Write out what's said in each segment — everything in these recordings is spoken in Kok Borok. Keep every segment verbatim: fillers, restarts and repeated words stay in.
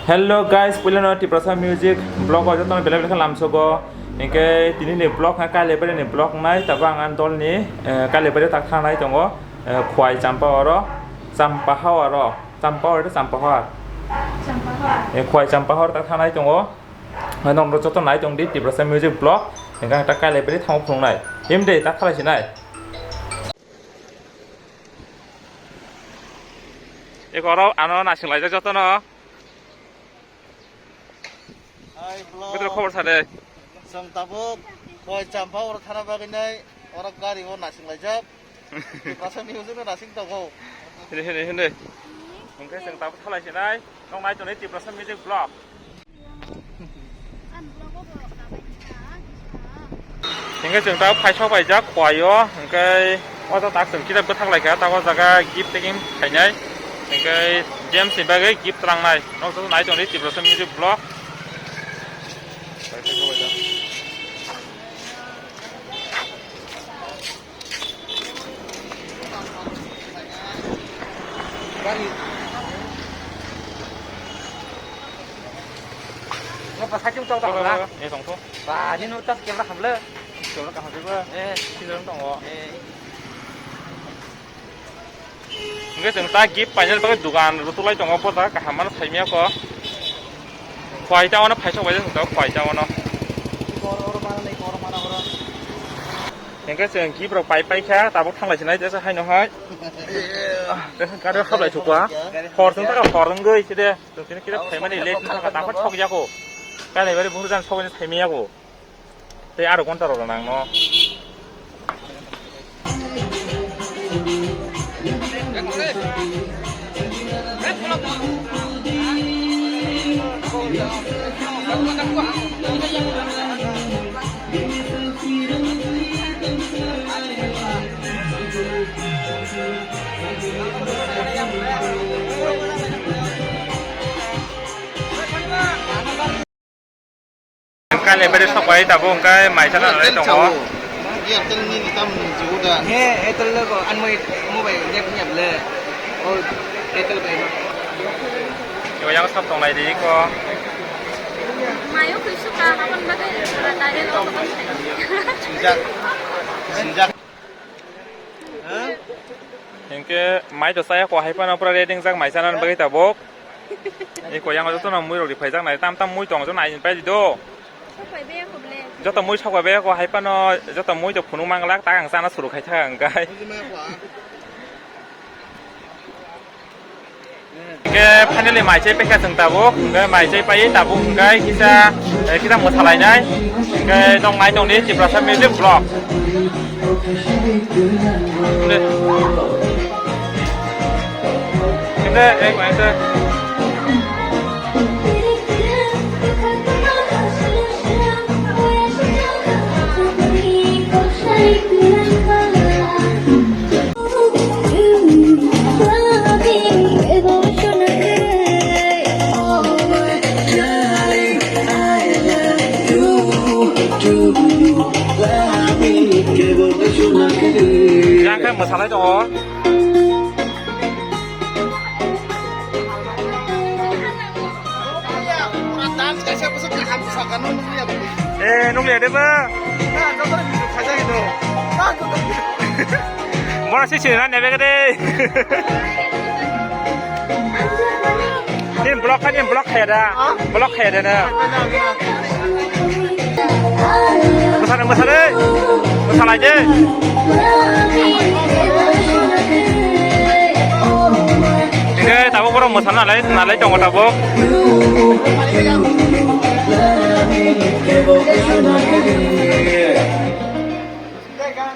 Hello guys, puilano Tiprasa Music vlog o jotono belai belai khe lamsogo. Hinkhe tini ni vlog ha Kailaibari ni vlog nai, tabo ang ani dol ni, eh, Kailaibari tak thangnai tongo, eh, Khwai Champa oro, Champa ha oro, Champa oro, Champa ha. Champa ha. Eh, Khwai Champa ha oro tak thangnai tongo. Hai nokno joto nai tong di Tiprasa Music vlog. Hinkhe ang tak Kailaibari thango phunuknai. Him de tak khalai sinai. Eko oro ano nasing laijak jotono. Hai, vlog. Betro khobor sa de. Chwng tabuk Khwai Champa oro thana bagwi nai, oro gari o nasing laijak. Tiprasa Music no nasing tongo. Hini, hini, hini. Hwnkhe chwng tabuk thalai sinai, nok nai tonwi Tiprasa Music vlog. Hingke chwng ta phaisok paijak Khwai o, hingke o to tak chwng kisa bwthak laikha, ta o jaga gift taking khainai, hingke James ni bagwi gift rangnai, nok joto nai tongdi Tiprasa Music Vlog. Gari. Napa sakhe tong tong na? Eh, tong tong. Ba, ni nu tas camera hamle. Camera kaham sebo. Eh, sini tong o. Eh. Hingke chwng ta gift painani bagwi dugan rutulai tongo, bo jaga kaham mano saimaya kho. Khwai ta ono phaisok bai chwng ta khwai ta ono. Hingke chwng gift rok pai pai kha, tabuk thanglai sinai jesa haino hai. Gari hablai thukwa. Hor chwng ta hor wngwi side. Chwng tini kisa phaimani late wngkha, tabuk thok yago. Kailaibari burujan sogwi saimaya kho. Tei aro gonta rok nang no. Kailaibari sok bai tabuk hwnkhe maisa nang nai tongo. Airtel ni tam ni jibo da. He, Airtel le ko, an moi mobile net ni able. O, Airtel bai ma. Yo, yang sab tong nai di ko. Mayo kuisu ka, kapan bagai, tare lo, kapan. Sinjak. Sinjak. Hingke mai to saya ko hai phano pura ready jak mai sana bagwi tabuk. Ni ko yang joto no mui rok ri phaijak nai, tam tam mui tong joto nai pai di do. Sok pai be ko ble. Joto mui sok pai be ko hai phano joto mui to phunuk manglak, tak ang sana suru khai thang ang kai. Hingke finally mai chai paikha chwng tabuk, hingke mai chai pai tabuk hingke kisa, eh, kisa mwsalainai, hingke tong nai tong di Tiprasa Music Vlog. Hingke, eh, mai chai. Yang khe mwsalai tongo. Eh, nukliya de ba? Mora si sini na nebe gede. Ni block kan, ni block kaya da. Block kaya da na. Mwsana, mwsana. Mwsana je. Hingke tabuk borok mwsana nalai, nalai tongo tabuk.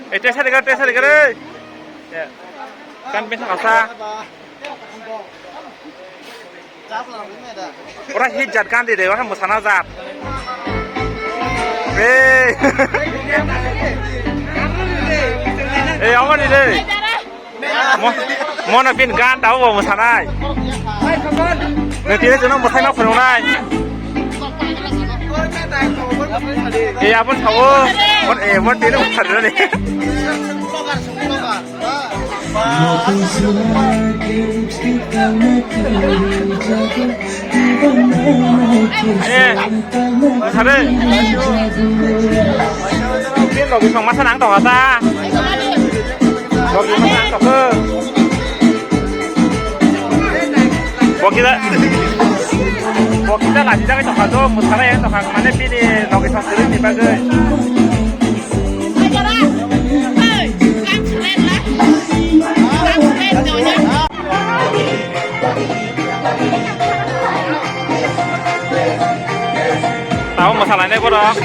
Eh, tesa dega, tesa dega re. Kan pesa kasa. Ora hit jat gan de de, ora mwsana jat. Hey. Hey, amani de. Mo-, mono pin gan tabo bo mwsanai. Nang tini jono mwsai ma phunuknai. Hey, abon thawo. Mon, eh, mon tini mwsarani. Are, masare. Tin logi song masa nang tong ata. Logi masa nang tong. Bokida, bokida lagi jaga tong kha do, musara yang tong kha, mane bini logi song sering ni bagai. Tamo mwsalainai borok.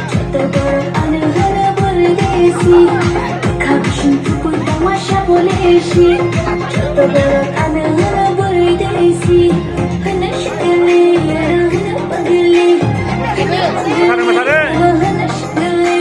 Joto borok ano hwno bwrwi desi. Bwkha bising tubui tongma sabo lesi. Joto borok ano hwno bwrwi desi. Hwno swkali, ano hwno pagli. Hwno pagli, ano hwno swkali.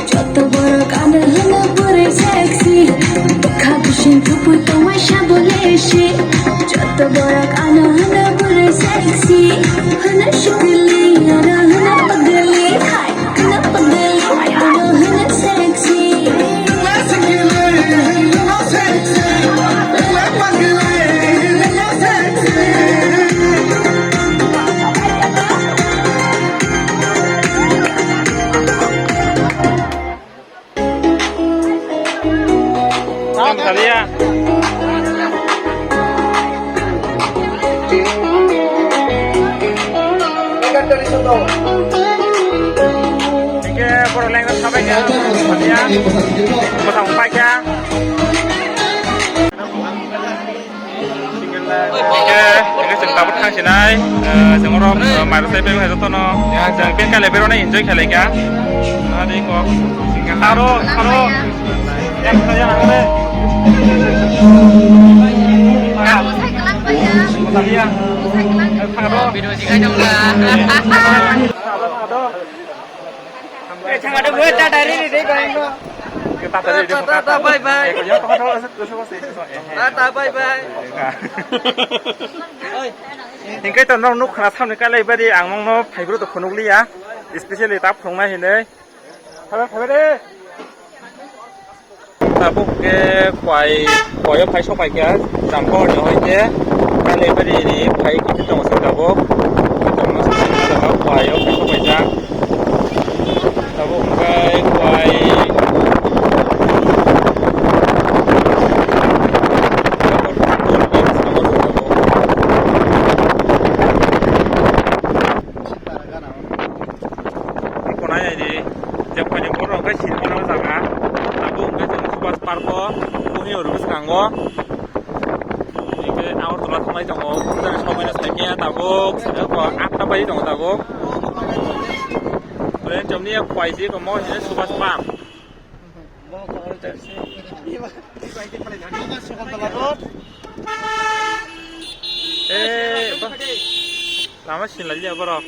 Joto borok ano hwno bwrwi sexy. Bwkha bising tubui tongma sabo lesi. Joto borok ano hwno bwrwi sexy. Hwno swkali, ano hwno pagli. Hwno pagli, ano hwno sexy. Tamo salia. Hingke borok lengna sabai kha, salia. Bwsang pai kha. Hingke, hingke chwng tabuk thang sinai, eh, chwng oro, eh, mairok sai pai jotono, chwng pin kale berone enjoy khalai kha. Ani kok. Aro, aro. Video dikai dong la. Eh, thang ada buat tak dari ni, deh, kau ini. Tata, tata, bye, bye. Tata, bye, bye. Hingke to nok nuk khna samni kalai bari ang nokno phaibrw to phunukliya, specially ta phunuknai hinwi. Phabe, phabe de. Tabuk ke kwai, kwai o phai sopai kha, Jampor ni hoi khe, Kalaibari ni phai khe tongo se tabuk. Tongo se tabuk kwai o phai sopai jak. Tabuk hwnkhe kwai, Hingke Agartala thanglai tongo, phunjani somoino saimanya tabuk, saka ko atta bai tongo tabuk. Ore chomni ya khwai si ko mo hino Subhash Pam. Eh, ba. Lama sinlaiya borok.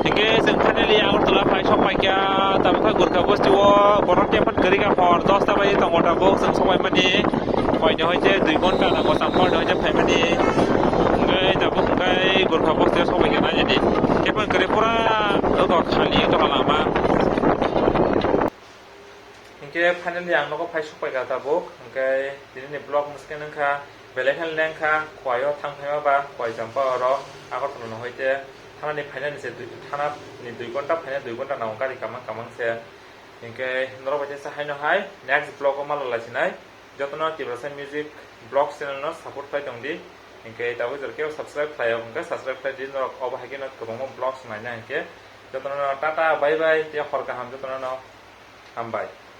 Hingke chwng finally Agartala phai sok paikha, tabuk khe Gurkha bosti o borok tepat kwrwi kha hor dosta bai tongo tabuk chwng sok paimani. Koini hoite dui ghonta na kwcham koini hoite phaimani. Hingke tabuk hingke Gurkha bosti o sok paikha naidi. Tepat kwrwi pura oko khali tongo lama. Hingke finally ang nogo phai sok paikha tabuk. Hingke tinini vlog mwswkhe wngkha belai khe lengkha, Khowai o thang phaima ba Khowai Champa oro Agartala no hoite thanani phainani se dui, thanani dui ghonta phaina dui ghonta nango gari kamang kamang se. Hingke norok bai teisa haino hai next vlog o malai sinai. Jotono Tiprasa Music Vlogs channel no support khlai tong di. Hingke tabuk jora kebo subscribe khlai ya hingke subscribe khlai di, norok obo hai khe no kwbangma vlogs naina hingke. Jotono tata bye bye tei hor kaham jotono no hambai.